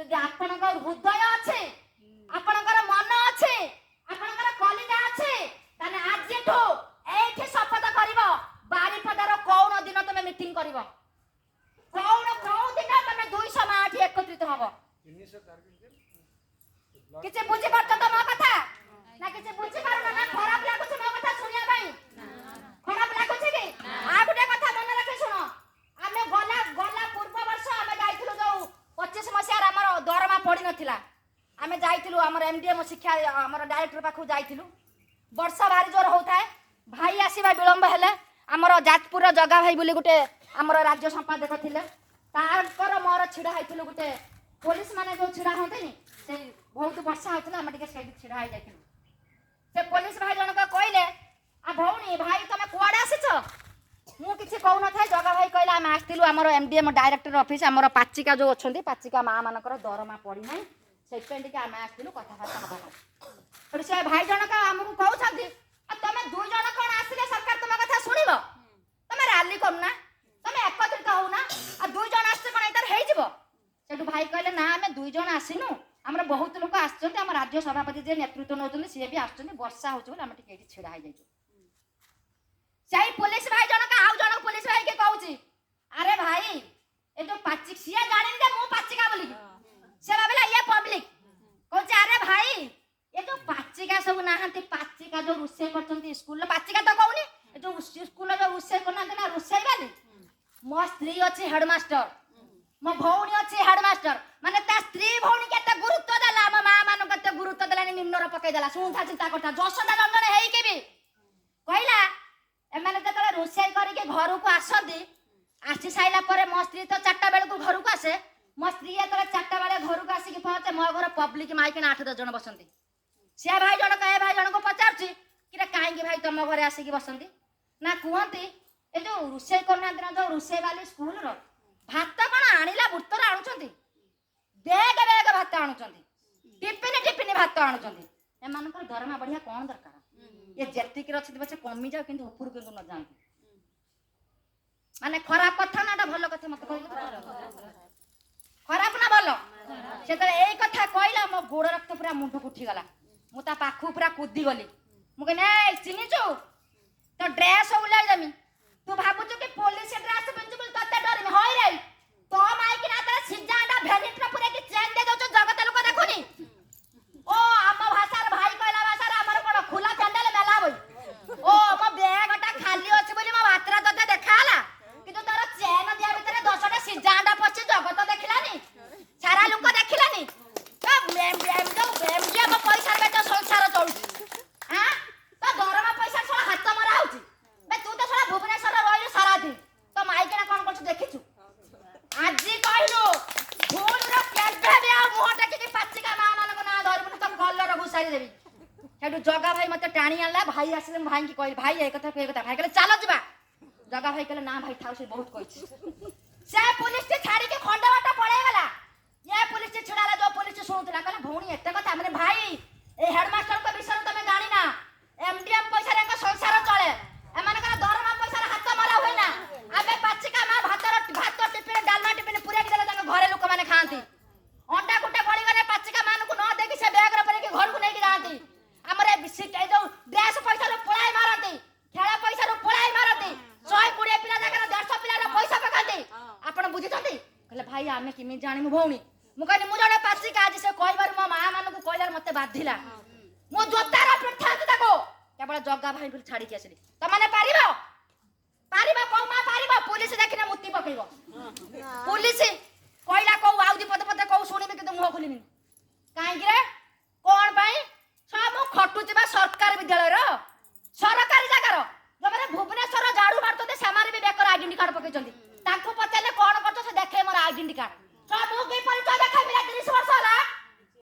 ଯଦି ଆପଣଙ୍କ ହୃଦୟ ଅଛି, ଆପଣଙ୍କର ମନ ଅଛି, ଆପଣଙ୍କର କଲିଜା ଅଛି, ତାହେଲେ ଆଜିଠୁ ଏଇଠି ଶପଥ କରିବ, ବାରିପଦାର କୋଉ ଦିନ ତମେ ମିଟିଂ କରିବ, କୋଉ କୋଉ ଦିନ ତମେ 200 ମା ଏଠି ଏକତ୍ରିତ ହବ। କିଛି ବୁଝିପାରୁଛ ତ ମୋ କଥା, ନା କିଛି ବୁଝିପାରୁନ? ନା ଖରାପ ଲାଗୁଛି ମୋ କଥା ଶୁଣିବା ପାଇଁ? ଖରାପ ଲାଗୁଛି କି? ଆଉ ଗୋଟେ କଥା ମନେ ରଖି ଶୁଣ। ଆମେ ଗଲା ଗଲା ପୂର୍ବ ବର୍ଷ ଆମେ ଯାଇଥିଲୁ, ଯୋଉ 25 ମସିହାରେ ଆମର ଦରମା ପଡିନଥିଲା, ଆମେ ଯାଇଥିଲୁ ଆମର ଏମଡିଏମ ଶିକ୍ଷା ଆମର ଡାଇରେକ୍ଟର ପାଖକୁ ଯାଇଥିଲୁ। ବର୍ଷା ଭାରି ଜୋର ହଉଥାଏ, ଭାଇ ଆସିବା ବିଳମ୍ବ ହେଲେ। ଆମର ଯାଜପୁରର ଜଗା ଭାଇ ବୋଲି ଗୋଟେ ଆମର ରାଜ୍ୟ ସମ୍ପାଦକ ଥିଲେ, ତାଙ୍କର ମୋର ଛିଡ଼ା ହେଇଥିଲୁ। ଗୋଟେ ପୋଲିସ ମାନେ ଯୋଉ ଛିଡ଼ା ହୁଅନ୍ତିନି, ସେଇ ବହୁତ ବର୍ଷା ହଉଥିଲା, ଆମେ ଟିକେ ସେଇଠି ଛିଡ଼ା ହେଇଯାଇଥିଲୁ। ସେ ପୋଲିସ ଭାଇ ଜଣକ କହିଲେ, "ଆ ଭଉଣୀ ଭାଇ, ତମେ କୁଆଡ଼େ ଆସିଛ?" ମୁଁ କିଛି କହୁନଥାଏ। ଜଗା ଭାଇ କହିଲେ, "ଆମେ ଆସିଥିଲୁ ଆମର ଏମଡିଏମ ଡାଇରେକ୍ଟର ଅଫିସ, ଆମର ପାଚିକା ଯୋଉ ଅଛନ୍ତି, ପାଚିକା ମା ମାନଙ୍କର ଦରମା ପଡ଼ିନାହିଁ, ସେଇଥିପାଇଁ ଟିକେ ଆମେ ଆସିଥିଲୁ କଥାବାର୍ତ୍ତା ହବା ପାଇଁ।" ସେଠୁ ସେ ଭାଇ ଜଣକ ଆମକୁ କହୁଛନ୍ତି, "ଆଉ ତମେ ଦୁଇ ଜଣ କଣ ଆସିଲେ ସରକାର ତୁମ କଥା ଶୁଣିବ? ତମେ ରାଲି କରୁନା, ତମେ ଏକତ୍ରିତ ହଉନା, ଆଉ ଦୁଇ ଜଣ ଆସିছে କଣ ଏଇଟାରେ ହେଇଯିବ?" ସେଠୁ ଭାଇ କହିଲେ, "ନା, ଆମେ ଦୁଇ ଜଣ ଆସିନୁ, ଆମର ବହୁତ ଲୋକ ଆସିଛନ୍ତି। ଆମ ରାଜ୍ୟ ସଭାପତି ଯିଏ ନେତୃତ୍ୱ ନେଉଛନ୍ତି, ସିଏ ବି ଆସୁଛନ୍ତି। ବର୍ଷା ହଉଛି ବୋଲି ଆମେ ଟିକେ ଏଇଠି ଛିଡ଼ା ହେଇଯାଇଛୁ।" ସେଇ ପୋଲିସ ଭାଇ ଜଣକ ଆଉ ଜଣକ ପୋଲିସ ଭାଇ କି କହୁଛି, "ଆରେ ଭାଇ, ଏ ଯୋଉ ପାଚି," ସିଏ ଜାଣିନି ଯେ ମୁଁ ପାଚିକା ବୋଲିକି, ସେ ଭାବିଲା ଇଏ ପବ୍ଲିକ। କହୁଛି, "ଆରେ ଭାଇ, ଏ ଯୋଉ ପାଚିକା ସବୁ ନାହାନ୍ତି, ପାଚିକା ଯୋଉ ରୋଷେଇ କରୁଛନ୍ତି ସ୍କୁଲରେ, ପାଚିକା ତ କହୁନି, ଏ ଯୋଉ ସ୍କୁଲରେ ଯୋଉ ରୋଷେଇ କରୁନାହାନ୍ତି ନା ରୋଷେଇ ବାଲି, ମୋ ସ୍ତ୍ରୀ ଅଛି ହେଡମାଷ୍ଟର, ମୋ ଭଉଣୀ ଅଛି ହେଡମାଷ୍ଟର।" ମାନେ ତା ସ୍ତ୍ରୀ ଭଉଣୀ କେତେ ଗୁରୁତ୍ୱ ଦେଲା, ଆମ ମା ମାନଙ୍କୁ କେତେ ଗୁରୁତ୍ୱ ଦେଲାନି, ନିମ୍ନରେ ପକେଇ ଦେଲା। ଶୁଣୁଥା, ଚିନ୍ତା କରିଥା। ଯଶୋଦା ରଞ୍ଜନ ହେଇକି ବି କହିଲା, "ଏମାନେ ଯେତେବେଳେ ରୋଷେଇ କରିକି ଘରକୁ ଆସନ୍ତି, ଆସି ସାରିଲା ପରେ ମୋ ସ୍ତ୍ରୀ ତ 4ଟା ବେଳକୁ ଘରକୁ ଆସେ। ମୋ ସ୍ତ୍ରୀ ଯେତେବେଳେ 4ଟା ବେଳେ ଘରକୁ ଆସିକି ପହଞ୍ଚେ, ମୋ ଘର ପବ୍ଲିକ ମାଇକିନା 8-10 ଜଣ ବସନ୍ତି।" ସେ ଭାଇ ଜଣକ ଏ ଭାଇ ଜଣକୁ ପଚାରୁଛି, "କିରେ, କାହିଁକି ଭାଇ ତମ ଘରେ ଆସିକି ବସନ୍ତି?" ନା, କୁହନ୍ତି, "ଏ ଯୋଉ ରୋଷେଇ କରୁନାହାନ୍ତି ନା ଯୋଉ ରୋଷେଇ ବାଲି ସ୍କୁଲର, ଭାତ କଣ ଆଣିଲା ବୃତ୍ତରେ ଆଣୁଛନ୍ତି? ବେଗ ବେଗ ଭାତ ଆଣୁଛନ୍ତି, ଟିଫିନ ଟିଫିନ ଭାତ ଆଣୁଛନ୍ତି। ଏମାନଙ୍କର ଦରମା ବଢିଆ କଣ ଦରକାର? ଇଏ ଯେତିକିରେ ଅଛନ୍ତି ପଛେ କମିଯାଉ, କିନ୍ତୁ ଉପରକୁ କିନ୍ତୁ ନ ଯାଆନ୍ତୁ।" ମାନେ ଖରାପ କଥା ନା ଏଟା ଭଲ କଥା, ମତେ କହିଲେ? ଖରାପ ନା ଭଲ? ସେତେବେଳେ ଏଇ କଥା କହିଲା, ମୋ ଗୋଡ ରକ୍ତ ପୁରା ମୁଣ୍ଡକୁ ଉଠିଗଲା। ମୁଁ ତା ପାଖକୁ ପୁରା କୁଦି ଗଲି। ମୁଁ କହିଲି, "ଏଇ, ଚିହ୍ନିଛୁ? ତୋ ଡ୍ରେସ ଓହ୍ଲାଇ ଦେମି। ତୁ ଭାବୁଛୁ କି ପୋଲିସ ଡ୍ରେସ ପିନ୍ଧୁଛୁ ବୋଲି ତତେ ଡରିମି? ହଇ ରେ, ତୋ ମାଇକିନା ତାର ସିଝା ଅଣ୍ଡା ଭ୍ୟାନିଟିରେ ପୁରେଇକି ଚେନ୍ ଦେଇ ଦଉଛୁ, ଜଗତ ଲୋକ ଦେଖୁନି? ଓ ଆମ ଭାଷାରେ, ଭାଇ କହିଲା ଭାଷାରେ, ଆମର କଣ ଖୋଲା ପ୍ୟାଣ୍ଡେଲ ମେଲା ବଇ। ଓ ମୋ ବ୍ୟାଗଟା ଖାଲି ଅଛି ବୋଲି ମୋ ଭାତଟା ତତେ ଦେଖା ହେଲା, କିନ୍ତୁ ତୋର ଚେନ୍ ଦିଆ ଭିତରେ 10ଟା ସିଝା ଅଣ୍ଡା ପଶି ଜଗତ ଦେଖିଲାନି, ସାରା ଲୋକ ଦେଖିଲାନି। ଏମଡିଏମ ପଇସାରେ ତ ସଂସାର ଚଳୁଛି ଆଁ? ତୋ ଦରମା ପଇସା ଶଳା ହାତ ମରା ହଉଛି ବେ। ତୁ ତ ଶଳା ଭୁବନେଶ୍ୱରରେ ରହିଲୁ ସାରା ଦିନ, ତୋ ମାଇକିନା କଣ କରୁଛୁ ଦେଖିଛୁ? ଆଜି କହିଲୁ ଭୁଲରେ କେବେ ବି ଆଉ ମୁହଁ ଟେକିକି ପାଚିକା ମା ମାନଙ୍କ ନାଁ ଧରିବୁନି, ତ କଲର ଘୁଷାରି ଦେବି।" ସେଠୁ ଜଗା ଭାଇ ମତେ ଟାଣି ଆଣିଲା। ଭାଇ ଆସିଲେ, ମୁଁ ଭାଇଙ୍କି କହିଲି, "ଭାଇ, ଏ କଥା ଏ କଥା।" ଭାଇ କହିଲେ, "ଚାଲ ଯିବା।" ଜଗା ଭାଇ କହିଲେ, "ନା ଭାଇ, ଥାଉ, ସେ ବହୁତ କହିଛି।" ସେ ପୋଲିସଟି ଛାଡିକି ଖଣ୍ଡେ ବାଟ ପଳେଇଗଲା। ଏ ପୋଲିସଟି ଛିଡା ହେଲା, ଯୋଉ ପୋଲିସଟି ଶୁଣୁଥିଲା, କହିଲା, "ଭଉଣୀ, ଏତେ କଥା?" ମାନେ ଭାଇ, ଏ ହେଡମାଷ୍ଟରଙ୍କ ବିଷୟରେ ତମେ ଜାଣିନା। ଏମଡିଏମ ପଇସାରେ ଏଙ୍କ ସଂସାର ଚଳେ, ଏମାନଙ୍କର ଦରମା ପଇସାରେ ହାତ ମରା ହୁଏ ନା। ଆମେ ପାଚିକା ମା ଭାତର ଭାତ ଟିଫିନ, ଡାଲମା ଟିଫିନ ପୁରେଇକି ଦେଲେ ତାଙ୍କ ଘରେ ଲୋକମାନେ ଖାଆନ୍ତି। ଅଣ୍ଡା ଗୋଟେ ବଳିଗଲେ ପାଚିକା ମାନଙ୍କୁ ନ ଦେଇକି ସେ ବ୍ୟାଗରେ ପୁରେଇକି ଘରକୁ ନେଇକି ଯାଆନ୍ତି। ଆମର ଏ ଯୋଉ ଡ୍ରେସ ପଇସାରୁ ପୁଳାଏ ମାରନ୍ତି, ଖେଳ ପଇସାରୁ ପୁଳାଏ ମାରନ୍ତି, 120 ପିଲା ଜାଗାରେ 150 ପିଲାର ପଇସା ପକାନ୍ତି। ଆପଣ ବୁଝିଛନ୍ତି?" କହିଲେ, "ଭାଇ, ଆମେ କେମିତି ଜାଣିବୁ ଭଉଣୀ?" ମୁଁ କହିଲି, "ମୁଁ ଜଣେ ପାଚିକା। ଆଜି ସେ କହିବାରୁ, ମୋ ମା ମାନଙ୍କୁ କହିଲାରୁ ମତେ ବାଧିଲା। ମୁଁ ଜୋତାର ପିଟିଥାନ୍ତି ତାକୁ, କେବଳ ଜଗା ଭାଇ ବୋଲି ଛାଡିକି ଆସିଲି। ତମାନେ ପାରିବ? ପାରିବ? କୋଉ ମା ପାରିବ? ପୋଲିସ ଦେଖିଲେ ମୁତି ପକେଇବ। ପୋଲିସ କହିଲା କୋଉ, ଆଉ ଦି ପଦେ ପଦେ କୋଉ ଶୁଣିବି, କିନ୍ତୁ ମୁହଁ ଖୋଲିବିନି। କାହିଁକି ରେ? କଣ ପାଇଁ? ମୁଁ ଖଟୁଛି ବା ସରକାରୀ ବିଦ୍ୟାଳୟର, ସରକାରୀ ଜାଗାର। ଯୋଉମାନେ ଭୁବନେଶ୍ୱର ଝାଡୁ ମାରୁଛନ୍ତି, ସେମାନେ ବି ବେକର ଆଇଡେଣ୍ଟି କାର୍ଡ ପକେଇଛନ୍ତି।